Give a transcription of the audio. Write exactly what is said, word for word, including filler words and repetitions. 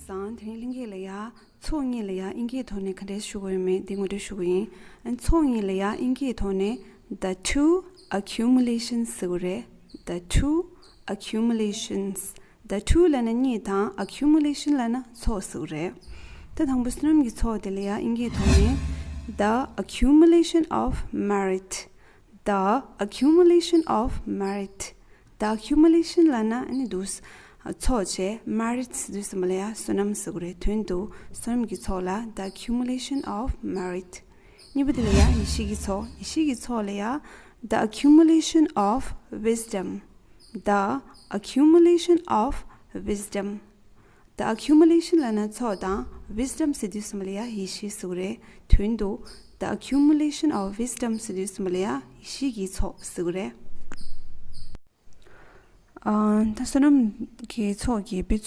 དང་། དེ་རིང་ལྷན་རྒྱས་ལ་ཡ་ཚོགས་གཉིས་ལ་ཡ་ཨིན་སྐད་ཐོག་ནས་ག་འདྲས་ཞུ་དགོས་ཡོད་མེད་འདི་ངོ་སྤྲོད་ཞུ་གི་ཡིན། ཨ་ནི་ཚོགས་གཉིས་ལ་ཡ་ཨིན་སྐད་ཐོག་ནས་the two accumulations ཟེར་གི་རེད། the two accumulations. the two ལབ་ན་གཉིས་དང་accumulation ལབ་ན་ཚོགས་ཟེར་གི་རེད། ད་དང་པོ་བསོད་ནམས་ཀྱི་ཚོགས་དེ་ལ་ཡ་ཨིན་སྐད་ཐོག་ནས་the accumulation of merit. the accumulation of merit. the accumulation ལབ་ན་ཨ་ནི་འདུག་ཚོགས་བྱས། merit ཟེར་དུས་ཙམ་པ་ལ་ཡ་བསོད་ནམས་ཟེར་གི་རེད། དོན་དུ་བསོད་ནམས་ཀྱི་ཚོགས་ལ་the accumulation of merit. གཉིས་པ་དེ་ལ་ཡ་ཡེ་ཤེས་ཀྱི་ཚོགས། ཡེ་ཤེས་ཀྱི་ཚོགས་ལ་ཡ་the accumulation of wisdom. the accumulation of wisdom. the accumulation ལབ་ན་ཚོགས་དང་wisdom ཟེར་དུས་ཙམ་པ་ལ་ཡ་ཡེ་ཤེས་ཟེར་གི་རེད། དོན་དུ་the accumulation of wisdom ཟེར་དུས་ཙམ་པ་ལ་ཡ་ཡེ་ཤེས་ཀྱི་ཚོགས་ཟེར་གི་རེད། ཨ་ད་བསོད་ནམས་ཀྱི་ཚོགས་ཀྱི་དཔེ་